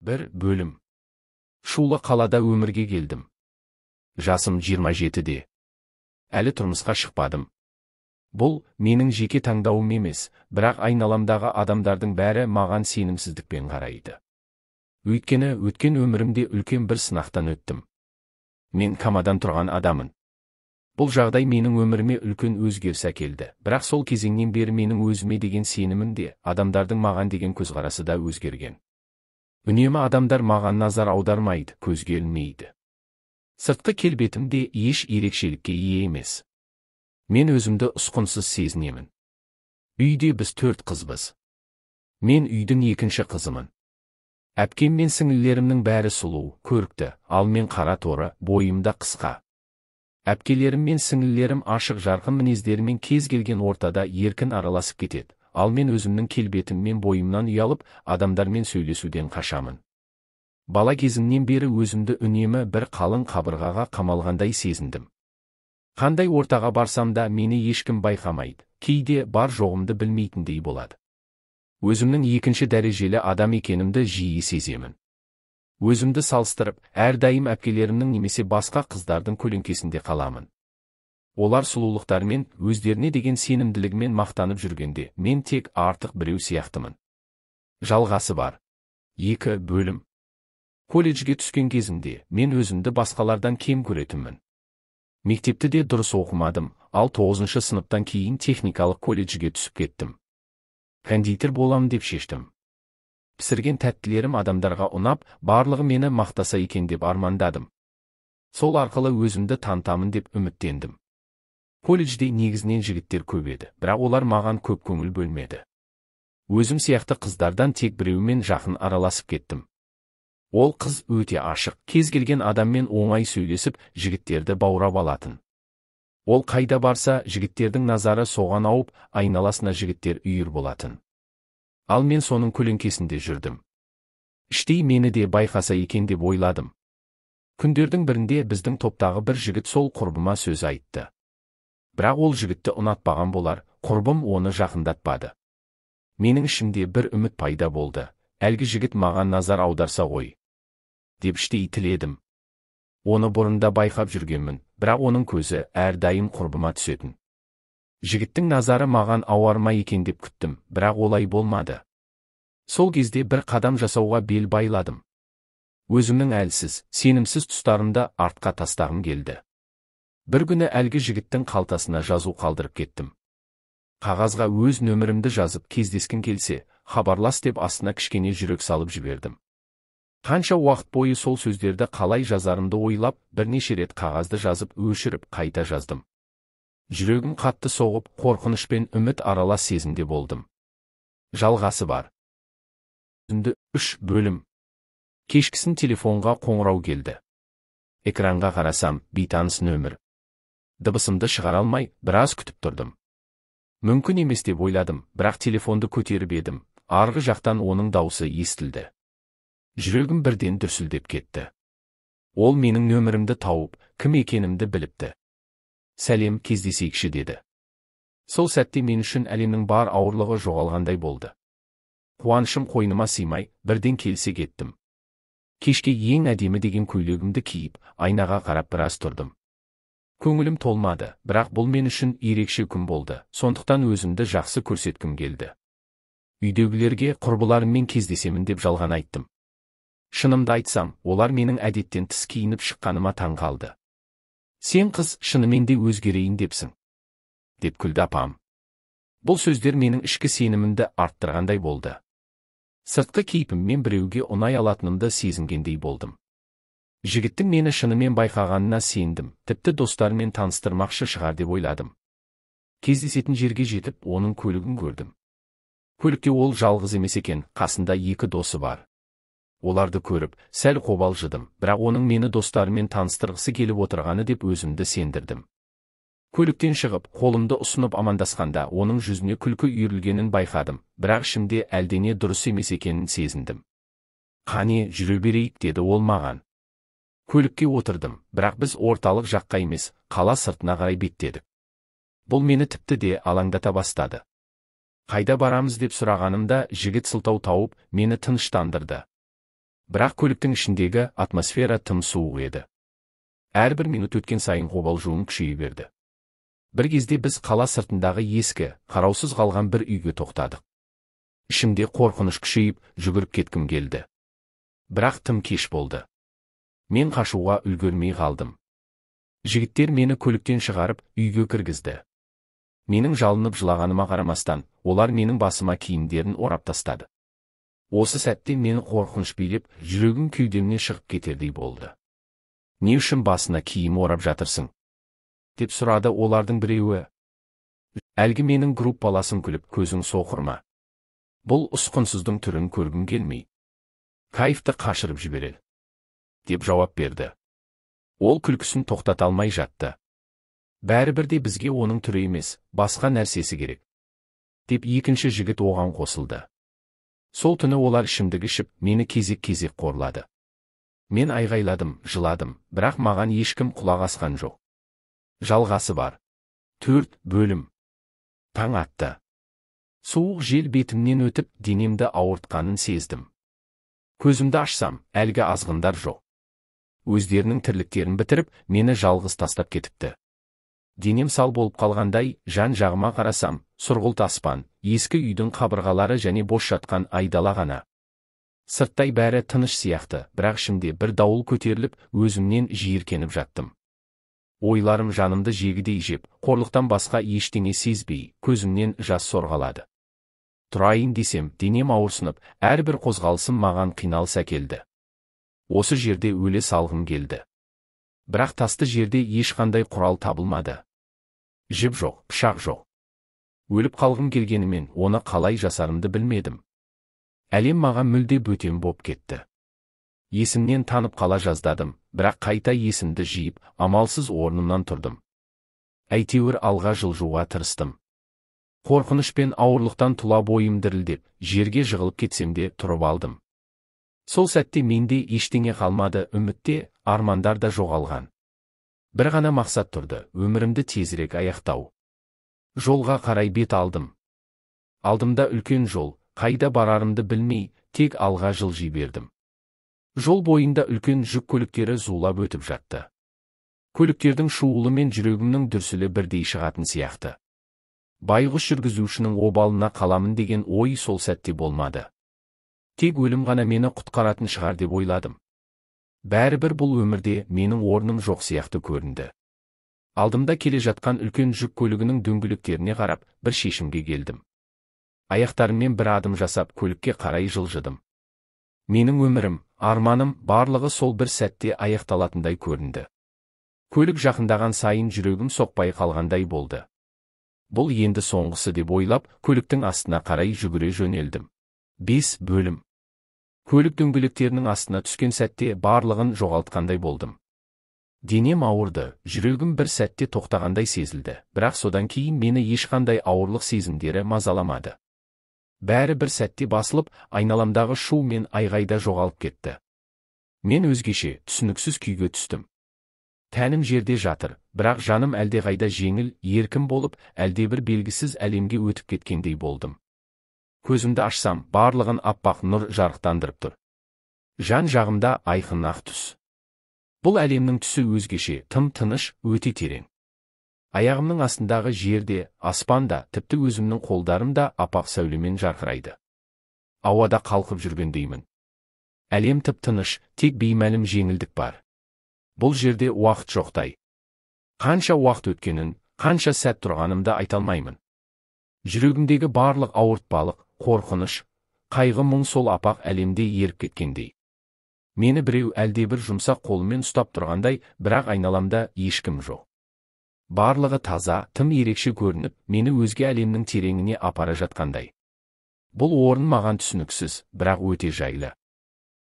Бір бөлім. Шулы қалада өмірге келдім. Жасым 27-де. Әлі тұрмысқа шықпадым. Бұл менің жеке таңдауым емес, бірақ айналамдағы адамдардың бәрі маған сенімсіздікпен қарайды. Өйткені өткен өмірімде үлкен бір сынақтан өттім. Мен комадан тұрған адамын. Бұл жағдай менің өміріме үлкен өзгеріс әкелді, бірақ сол кезеңнен бері менің өзіме деген сенімім де, адамдардың маған деген көзқарасы да өзгерген. Үнемі адамдар маған назар аудармайды, көзге ілмейді. Сыртқы келбетім де еш ерекшелікке ие емес. Мен өзімді ұсқынсыз сезінемін. Үйде біз 4 қызбыз. Мен үйдің екінші қызымын. Әпкем мен сіңлілерімнің бәрі сұлу, көрікті, ал мен қара торы, бойым да қысқа. Әпкелерім мен сіңлілерім ашық жарқын мінездерімен кез келген ортада еркін араласып кетеді, ал мен өзімнің келбетім мен бойымнан ұялып, адамдармен сөйлесуден қашамын. Бала кезімнен бері өзімді үнемі бір қалың қабырғаға қамалғандай сезіндім. Қандай ортаға барсам да мені ешкім байқамайды, кейде бар жоғымды білмейтіндей болады. Өзімнің екінші дәрежелі адам екенімді жиі сеземін. Өзімді салыстырып, әрдайым әпкелерімнің немесе басқа қыздардың көлеңкесінде қаламын. Олар сұлулықтарымен, өздеріне деген сенімділігімен мақтанып жүргенде, мен тек артық біреу сияқтымын. Жалғасы бар. 2 бөлім. Колледжге түскен кезімде мен өзімді басқалардан кем көретінмін. Мектепті де дұрыс оқымадым, ал 9-шы сыныптан кейін техникалық колледжге түсіп кеттім. Кондитер болам деп шештім. Пісірген тәттілерім адамдарға ұнап, барлығы мені мақтаса екен деп армандадым. Сол арқылы өзімді танытамын деп үміттендім. Колледжде негізінен жігіттер көп еді, бірақ олар маған көп көңіл бөлмеді. Өзім сияқты қыздардан тек біреумен жақын араласып кеттім. Ол қыз өте ашық, кез келген адаммен оңай сөйлесіп, жігіттерді баурап алатын. Ол қайда барса, жігіттердің назары соған ауып, айналасына жігіттер үйір болатын. Ал мен соның көлеңкесінде жүрдім. Іштей мені де байқаса екен деп ойладым. Күндердің бірінде біздің топтағы бір жігіт сол құрбыма сөз айтты. Бірақ ол жігітті ұнатпаған болар, құрбым оны жақындатпады. Менің ішімде бір үміт пайда болды. Әлгі жігіт маған назар аударса ғой, деп іштей тіледім. Оны бұрында байқап жүргенмін, бірақ оның көзі әрдайым құрбыма түсетін. Жігіттің назары маған ауар ма екен деп күттім, бірақ олай болмады. Сол кезде бір қадам жасауға бел байладым. Өзімнің әлсіз, сенімсіз тұстарымды артқа тастағым келді. Бір күні әлгі жігіттің қалтасына жазу қалдырып кеттім. Қағазға өз нөмірімді жазып, кездескім келсе, хабарлас деп астына кішкене жүрек салып жібердім. Қанша уақыт бойы сол сөздерді қалай жазарымды ойлап, бірнеше рет қағазды жазып, өшіріп, қайта жаздым. Жүрегім қатты соғып, қорқыныш пен үміт аралас сезімде болдым. Жалғасы бар. 3 бөлім. Кешкісін телефонға қоңырау келді. Экранға қарасам, бейтаныс нөмір. Дыбысымды шығара алмай, біраз күтіп тұрдым. Мүмкін емес деп ойладым, бірақ телефонды көтеріп едім. Арғы жақтан оның даусы естілді. Жүрегім бірден дүрсілдеп кетті. Ол менің нөмірімді тауып, кім екенімді біліпті. Сәлем, кездесейікші деді. Сол сәтте мен үшін әлемнің бар ауырлығы жоғалғандай болды. Қуанышым қойныма сыймай, бірден келісе кеттім. Кешке ең әдемі деген көйлегімді киіп, айнаға қарап біраз тұрдым. Көңілім толмады, бірақ бұл мен үшін ерекше күн болды, сондықтан өзімді жақсы көрсеткім келді. Үйдегілерге құрбыларыммен кездесемін деп жалған айттым. Шынымды айтсам, олар менің әдеттен тыс киініп шыққаныма таң қалды. Сен қыз, шынымен де өзгерейін депсің, деп күлді апам. Бұл сөздер менің ішкі сенімімді арттырғандай болды. Сыртқы кейпіммен біреуге ұнай алатынымды сезінгендей болдым. Жігіттің мені шынымен байқағанына сендім, тіпті достарымен таныстырмақшы шығар деп ойладым. Кездесетін жерге жетіп, оның көлігін көрдім. Көлікте ол жалғыз емес екен, қасында 2 досы бар. Оларды көріп, сәл қобалжыдым, бірақ оның мені достарымен таныстырғысы келіп отырғаны деп өзімді сендірдім. Көліктен шығып, қолымды ұсынып амандасқанда, оның жүзіне күлкі үйірілгенін байқадым, бірақ ішімде әлдене дұрыс емес екенін сезіндім. Қане, жүре берейік, деді ол маған. Көлікке отырдым, бірақ біз орталық жаққа емес, қала сыртына қарай беттедік. Бұл мені тіпті де алаңдата бастады. Қайда барамыз деп сұрағанымда жігіт сылтау тауып, мені тыныштандырды. Бірақ көліктің ішіндегі атмосфера тым суық еді. Әрбір минут өткен сайын қобалжуым күшейе берді. Бір кезде біз қала сыртындағы ескі, қараусыз қалған бір үйге тоқтадық. Ішімде қорқыныш күшейіп, жүгіріп кеткім келді. Бірақ тым кеш болды. Мен қашуға үлгермей қалдым. Жігіттер мені көліктен шығарып, үйге кіргізді. Менің жалынып жылағаныма қарамастан, олар менің басыма киімдерін орап тастады. Осы сәтте мені қорқыныш билеп, жүрегім кеудемнен шығып кетердей болды. Не үшін басына киім орап жатырсың? Деп сұрады олардың біреуі. Әлгі менің группаласым күліп, көзің соқыр ма? Бұл ұсқынсыздың түрін көргім келмей. Кайфты қашырып жібереді, деп жауап берді. Ол күлкісін тоқтата алмай жатты. Бәрібір де бізге оның түрі емес, басқа нәрсесі керек, деп екінші жігіт оған қосылды. Сол түні олар ішімдік ішіп, мені кезек-кезек қорлады. Мен айғайладым, жыладым, бірақ маған ешкім құлақ асқан жоқ. Жалғасы бар. 4 бөлім. Таң атты. Суық жел бетімнен өтіп, денемді ауыртқанын сездім. Көзімді ашсам, әлгі азғындар жоқ. Өздерінің тірліктерін бітіріп, мені жалғыз тастап кетіпті. Денем сал болып қалғандай, жан жағыма қарасам, сұрғылт аспан, ескі үйдің қабырғалары және бос жатқан айдала ғана. Сырттай бәрі тыныш сияқты, бірақ ішімде бір дауыл көтеріліп, өзімнен жиіркеніп жаттым. Ойларым жанымды жегідей жеп, қорлықтан басқа ештеңе сезбей, көзімнен жас сорғалады. Тұрайын десем, денем ауырсынып, әрбір қозғалысым маған қиналыс әкелді. Осы жерде өле салғым келді. Бірақ тасты жерде ешқандай құрал табылмады. Жіп жоқ, пышақ жоқ. Өліп қалғым келгенімен, оны қалай жасарымды білмедім. Әлем маған мүлде бөтен боп кетті. Есімнен танып қала жаздадым, бірақ қайта есімді жиып, амалсыз орнымнан тұрдым. Әйтеуір алға жылжуға тырыстым. Қорқыныш пен ауырлықтан тұла бойым дірілдеп, жерге жығылып кетсем де тұрып алдым. Сол сәтте менде ештеңе қалмады, үмітте, армандар да жоғалған. Бір ғана мақсат тұрды, өмірімді тезірек аяқтау. Жолға қарай бет алдым. Алдымда үлкен жол, қайда барарымды білмей, тек алға жылжи бердім. Жол бойында үлкен жүк көліктері зулап өтіп жатты. Көліктердің шуылы мен жүрегімнің дүрсілі бірдей шығатын сияқты. Байғұс жүргізушінің обалына қаламын деген ой сол сәтте болмады. Тек өлім ғана мені құтқаратын шығар деп ойладым. Бәрібір бұл өмірде менің орным жоқ сияқты көрінді. Алдымда келе жатқан үлкен жүк көлігінің дөңгелектеріне қарап, бір шешімге келдім. Аяқтарыммен бір адым жасап, көлікке қарай жылжыдым. Менің өмірім, арманым барлығы сол бір сәтте аяқталатындай көрінді. Көлік жақындаған сайын жүрегім соқпай қалғандай болды. Бұл енді соңғысы деп ойлап, көліктің астына қарай жүгіре жөнелдім. 5 бөлім. Көлік дөңгелектерінің астына түскен сәтте барлығын жоғалтқандай болдым. Денем ауырды, жүрегім бір сәтте тоқтағандай сезілді, бірақ содан кейін мені ешқандай ауырлық сезімдері мазаламады. Бәрі бір сәтте басылып, айналамдағы шу мен айғайда жоғалып кетті. Мен өзгеше, түсініксіз күйге түстім. Тәнім жерде жатыр, бірақ жаным әлдеқайда жеңіл, еркін болып, әлдебір белгісіз әлемге өтіп кеткендей болдым. Көзімді ашсам, барлығын аппақ нұр жарықтандырып тұр. Жан жағымда айқын ақ түс. Бұл әлемнің түсі өзгеше, тым тыныш, өте терең. Аяғымның астындағы жерде, аспан да, тіпті өзімнің қолдарым да аппақ сәулемен жарқырайды. Ауада қалқып жүргендеймін. Әлем тып-тыныш, тек беймәлім жеңілдік бар. Бұл жерде уақыт жоқтай. Қанша уақыт өткенін, қанша сәт тұрғанымды айта алмаймын. Жүрегімдегі барлық ауыртпалық, қорқыныш, қайғы мұң сол аппақ әлемде еріп кеткендей. Мені біреу әлдебір жұмсақ қолымен ұстап тұрғандай, бірақ айналамда ешкім жоқ. Барлығы таза, тым ерекше көрініп, мені өзге әлемнің тереңіне апара жатқандай. Бұл орын маған түсініксіз, бірақ өте жайлы.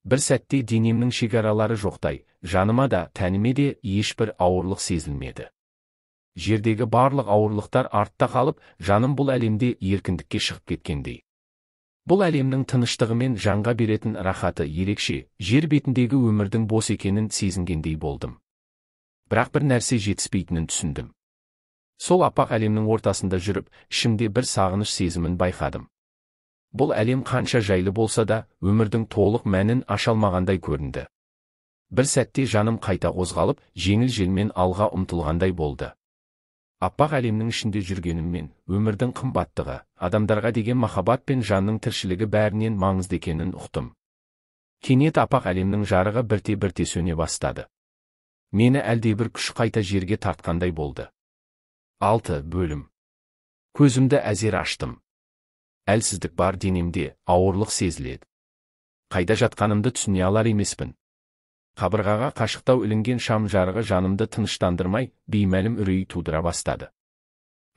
Бір сәтте денемнің шекаралары жоқтай, жаныма да, тәніме де ешбір ауырлық сезілмеді. Жердегі барлық ауырлықтар артта қалып, жаным бұл әлемде еркіндікке шығып кеткендей. Бұл әлемнің тыныштығы мен жанға беретін рахаты ерекше, жер бетіндегі өмірдің бос екенін сезінгендей болдым. Бірақ бір нәрсе жетіспейтінін түсіндім. Сол аппақ әлемнің ортасында жүріп, ішімде бір сағыныш сезімін байқадым. Бұл әлем қанша жайлы болса да, өмірдің толық мәнін аша алмағандай көрінді. Бір сәтте жаным қайта қозғалып, жеңіл желмен алға ұмтылғандай болды. Аппақ әлемнің ішінде жүргеніммен, өмірдің қымбаттығы, адамдарға деген махаббат пен жанның тіршілігі бәрінен маңызды екенін ұқтым. Кенет аппақ әлемнің жарығы бірте-бірте сөне бастады. Мені әлдебір күш қайта жерге тартқандай болды. 6 бөлім. Көзімді әзер аштым. Әлсіздік бар денемде, ауырлық сезіледі. Қайда жатқанымды түсіне алар емеспін. Қабырғаға қашықтау ілінген шам жарығы жанымды тыныштандырмай, беймәлім үрей тудыра бастады.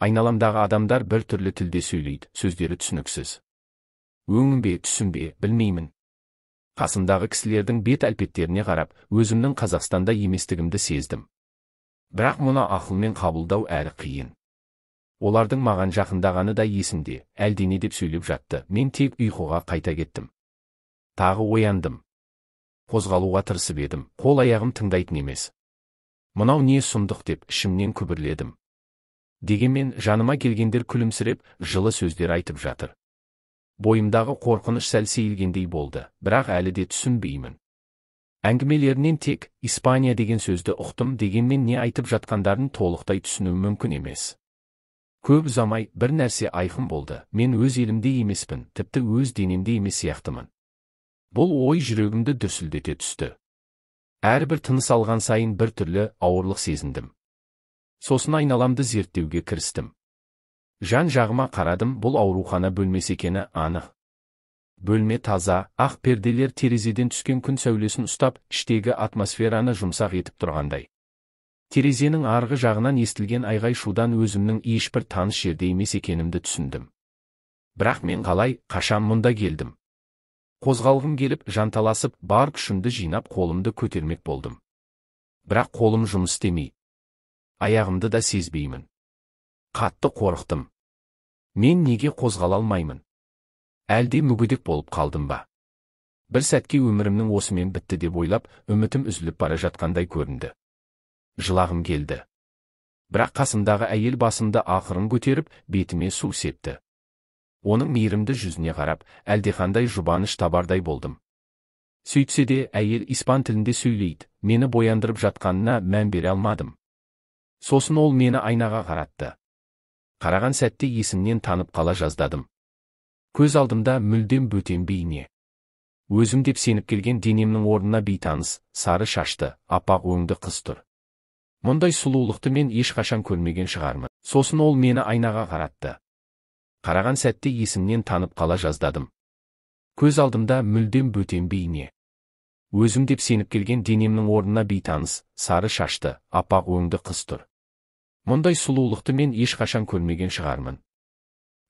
Айналамдағы адамдар бір түрлі тілде сөйлейді, сөздері түсініксіз. Өңім бе, түсім бе, білмеймін. Қасымдағы кісілердің бет әлпеттеріне қарап, өзімнің Қазақстанда еместігімді сездім. Бірақ мұны ақылмен қабылдау әрі қиын. Олардың маған жақындағаны да есімде, әлдене деп сөйлеп жатты, мен тек ұйқыға қайта кеттім. Тағы ояндым. Қозғалуға тырысып едім, қол аяғым тыңдайтын емес. Мынау не сұмдық деп ішімнен күбірледім. Дегенмен жаныма келгендер күлімсіреп, жылы сөздер айтып жатыр. Бойымдағы қорқыныш сәл сейілгендей болды, бірақ әлі де түсінбеймін. Әңгімелерінен тек Испания деген сөзді ұқтым, дегенмен не айтып жатқандарын толықтай түсіну мүмкін емес. Көп ұзамай бір нәрсе айқын болды, мен өз елімде емеспін, тіпті өз денемде емес сияқтымын. Бұл ой жүрегімді дүрсілдете түсті. Әрбір тыныс алған сайын бір түрлі ауырлық сезіндім. Сосын айналамды зерттеуге кірістім. Жан жағыма қарадым, бұл аурухана бөлмесі екені анық. Бөлме таза, ақ перделер терезеден түскен күн сәулесін ұстап, іштегі атмосфераны жұмсақ етіп тұрғандай. Терезенің арғы жағынан естілген айғай-шудан өзімнің ешбір таныс жерде емес екенімді түсіндім. Бірақ мен қалай, қашан мұнда келдім? Қозғалғым келіп, жанталасып, бар күшімді жинап қолымды көтермек болдым. Бірақ қолым жұмыс істемей. Аяғымды да сезбеймін. Қатты қорықтым. Мен неге қозғала алмаймын? Әлде мүгедек болып қалдым ба? Бір сәтке өмірімнің осымен бітті деп ойлап, үмітім үзіліп бара жатқандай көрінді. Жылағым келді. Бірақ қасымдағы әйел басымды ақырын көтеріп, бетіме су септі. Оның мейірімді жүзіне қарап, әлдеқандай жұбаныш табардай болдым. Сөйтсе де, әйел испан тілінде сөйлейді, мені бояндырып жатқанына мән бере алмадым. Сосын ол мені айнаға қаратты. Қараған сәтте есімнен танып қала жаздадым. Көз алдымда мүлдем бөтен бейне. Өзім деп сеніп келген денемнің орнына бейтаныс, сары шашты, аппақ өңді қыз тұр. Мұндай сұлулықты мен ешқашан көрмеген шығармын. Сосын ол мені айнаға қаратты. Қараған сәтте есімнен танып қала жаздадым. Көз алдымда мүлдем бөтен бейне. Өзім деп сеніп келген денемнің орнына бейтаныс, сары шашты, аппақ өңді қыз тұр. Мұндай сұлулықты мен ешқашан көрмеген шығармын.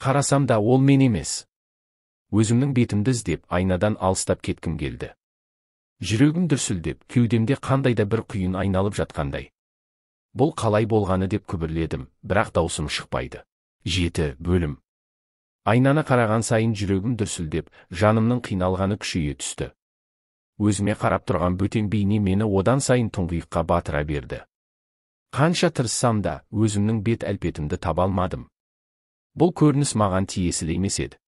Қарасам да ол мен емес. Өзімнің бетімді іздеп, айнадан алыстап кеткім келді. Жүрегім дүрсілдеп, кеудемде қандай да бір құйын айналып жатқандай. Бұл қалай болғаны деп күбірледім, бірақ даусым шықпайды. 7 бөлім. Айнаны қараған сайын жүрегім дүрсілдеп, жанымның қиналғаны күшейе түсті. Өзіме қарап тұрған бөтен бейне мені одан сайын тұңғиыққа батыра берді. Қанша тырыссам да, өзімнің бет әлпетімді таба алмадым. Бұл көрініс маған тиесілі емес еді.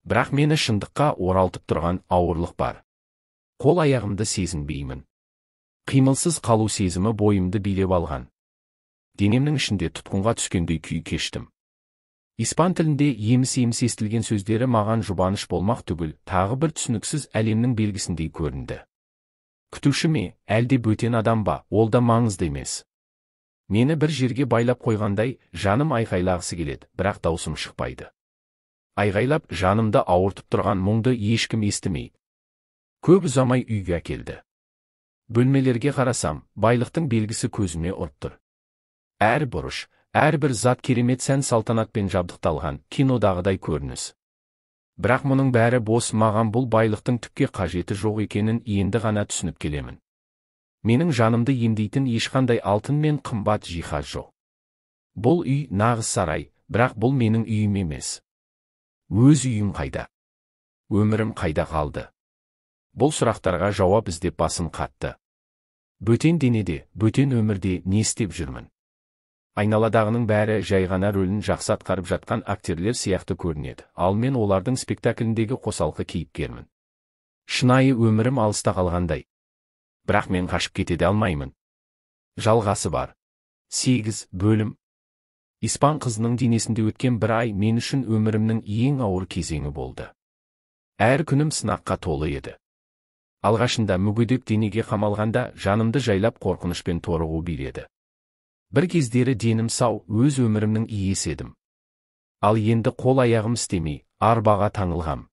Бірақ мені шындыққа оралтып тұрған ауырлық бар. Қол аяғымды сезінбеймін. Қимылсыз қалу сезімі бойымды билеп алған. Денемнің ішінде тұтқынға түскендей күй кештім. Испан тілінде еміс-еміс естілген сөздері маған жұбаныш болмақ түгіл, тағы бір түсініксіз әлемнің белгісіндей көрінді. Күтуші ме, әлде бөтен адам ба, ол да маңызды емес. Мені бір жерге байлап қойғандай, жаным айғайлағысы келеді, бірақ даусым шықпайды. Айғайлап, жанымды ауыртып тұрған мұңды ешкім естімейді. Көп ұзамай үйге әкелді. Бөлмелерге қарасам, байлықтың белгісі көзіме ұрып тұр. Әр бұрыш, әрбір зат керемет сән салтанатпен жабдықталған, кинодағыдай көрініс. Бірақ мұның бәрі бос, маған бұл байлықтың түкке қажеті жоқ екенін енді ғана түсініп келемін. Менің жанымды емдейтін ешқандай алтын мен қымбат жиһаз жоқ. Бұл үй нағыз сарай, бірақ бұл менің үйім емес. Өз үйім қайда? Өмірім қайда қалды? Бұл сұрақтарға жауап іздеп басым қатты. Бөтен денеде, бөтен өмірде не істеп жүрмін? Айналадағының бәрі жай ғана рөлін жақсы атқарып жатқан актерлер сияқты көрінеді, ал мен олардың спектакліндегі қосалқы кейіпкермін. Шынайы өмірім алыста қалғандай. Бірақ мен қашып кете де алмаймын. Жалғасы бар. 8 бөлім. Испан қызының денесінде өткен бір ай мен үшін өмірімнің ең ауыр кезеңі болды. Әр күнім сынаққа толы еді. Алғашында мүгедек денеге қамалғанда жанымды жайлап қорқыныш пен торығу биледі. Бір кездері денім сау, өз өмірімнің иесі едім. Ал енді қол аяғым істемей, арбаға таңылғам.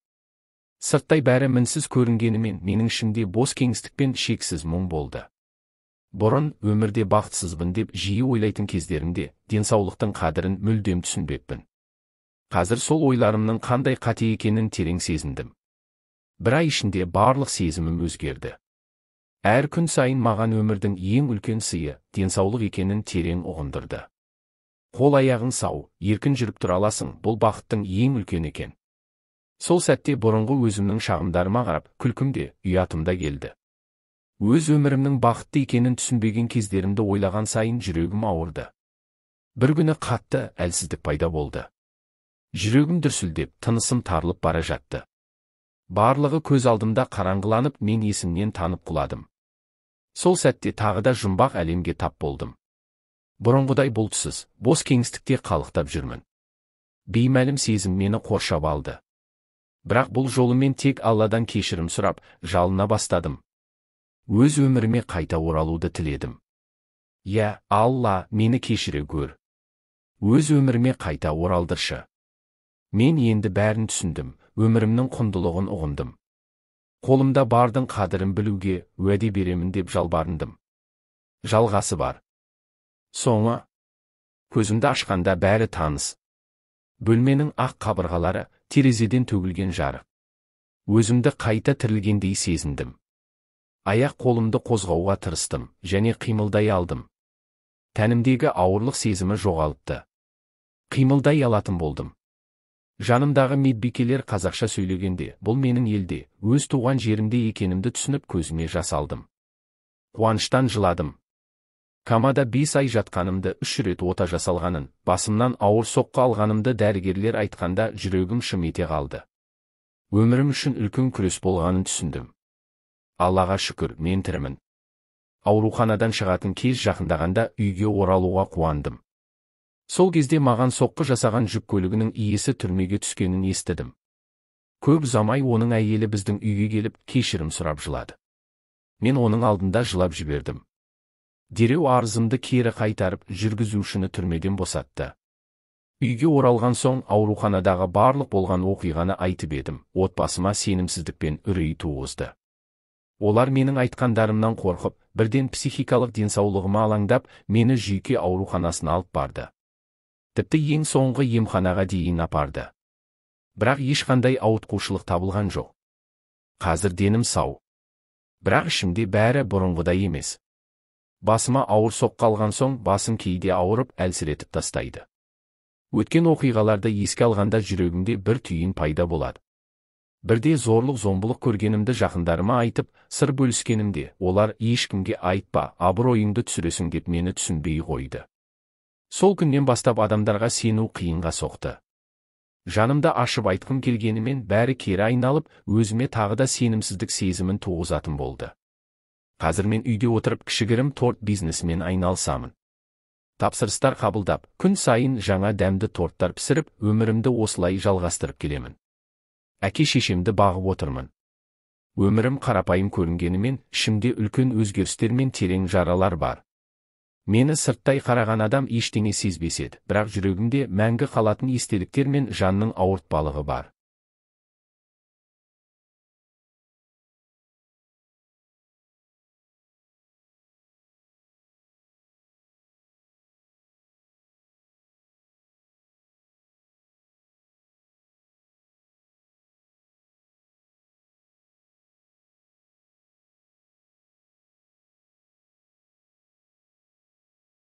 Сырттай бәрі мінсіз көрінгенімен менің ішімде бос кеңістік пен шексіз мұң болды. Бұрын өмірде бақытсызбын деп жиі ойлайтын кездерімде денсаулықтың қадірін мүлдем түсінбеппін. Қазір сол ойларымның қандай қате екенін терең сезіндім. Бір ай ішінде барлық сезімім өзгерді. Әр күн сайын маған өмірдің ең үлкен сыйы денсаулық екенін терең ұғындырды. Қол аяғың сау, еркін жүріп тұра аласың, бұл бақыттың ең үлкен екен. Сол сәтте бұрынғы өзімнің шағымдарыма қарап, күлкім де, ұятым да келді. Өз өмірімнің бақытты екенін түсінбеген кездерімді ойлаған сайын жүрегім ауырды. Бір күні қатты әлсіздік пайда болды. Жүрегім дүрсілдеп, тынысым тарылып бара жатты. Барлығы көз алдымда қараңғыланып, мен есімнен танып құладым. Сол сәтте тағы да жұмбақ әлемге тап болдым. Бұрынғыдай бұлтсыз, бос кеңістікте қалықтап жүрмін. Беймәлім сезім мені қоршап алды. Бірақ бұл жолы мен тек Алладан кешірім сұрап, жалына бастадым. Өз өміріме қайта оралуды тіледім. Я, Алла, мені кешіре көр. Өз өміріме қайта оралдыршы. Мен енді бәрін түсіндім, өмірімнің құндылығын ұғындым. Қолымда бардың қадірін білуге уәде беремін деп жалбарындым. Жалғасы бар. Соңы. Көзімді ашқанда бәрі таныс. Бөлменің ақ қабырғалары, терезеден төгілген жарық. Өзімді қайта тірілгендей сезіндім. Аяқ қолымды қозғауға тырыстым және қимылдай алдым. Тәнімдегі ауырлық сезімі жоғалыпты. Қимылдай алатын болдым. Жанымдағы медбикелер қазақша сөйлегенде, бұл менің елде, өз туған жерімде екенімді түсініп көзіме жас алдым. Қуаныштан жыладым. Комада 5 ай жатқанымды, 3 рет ота жасалғанын, басымнан ауыр соққы алғанымды дәрігерлер айтқанда жүрегім шым ете қалды. Өмірім үшін үлкен күрес болғанын түсіндім. Аллаға шүкір, мен тірімін. Ауруханадан шығатын кез жақындағанда үйге оралуға қуандым. Сол кезде маған соққы жасаған жүк көлігінің иесі түрмеге түскенін естідім. Көп ұзамай оның әйелі біздің үйге келіп, кешірім сұрап жылады. Мен оның алдында жылап жібердім. Дереу арызымды кері қайтарып, жүргізушіні түрмеден босатты. Үйге оралған соң ауруханадағы барлық болған оқиғаны айтып едім, отбасыма сенімсіздік пен үрей туғызды. Олар менің айтқандарымнан қорқып, бірден психикалық денсаулығыма алаңдап, мені жүйке ауруханасына алып барды. Тіпті ең соңғы емханаға дейін апарды. Бірақ ешқандай ауытқушылық табылған жоқ. Қазір денім сау. Бірақ ішімде бәрі бұрынғыдай емес. Басыма ауыр соққы алған соң басым кейде ауырып, әлсіретіп тастайды. Өткен оқиғаларды еске алғанда жүрегімде бір түйін пайда болады. Бірде зорлық-зомбылық көргенімді жақындарыма айтып, сыр бөліскенімде, олар ешкімге айтпа, абыройыңды түсіресің деп мені түсінбей қойды. Сол күннен бастап адамдарға сену қиынға соқты. Жанымда ашып айтқым келгенімен бәрі кері айналып, өзіме тағы да сенімсіздік сезімін туғызатын болды. Қазір мен үйде отырып кішігірім торт бизнесімен айналысамын. Тапсырыстар қабылдап, күн сайын жаңа дәмді торттар пісіріп, өмірімді осылай жалғастырып келемін. Әке шешемді бағып отырмын. Өмірім қарапайым көрінгенімен, ішімде үлкен өзгерістер мен терең жаралар бар. Мені сырттай қараған адам ештеңе сезбес еді, бірақ жүрегімде мәңгі қалатын естеліктер мен жанның ауыртпалығы бар.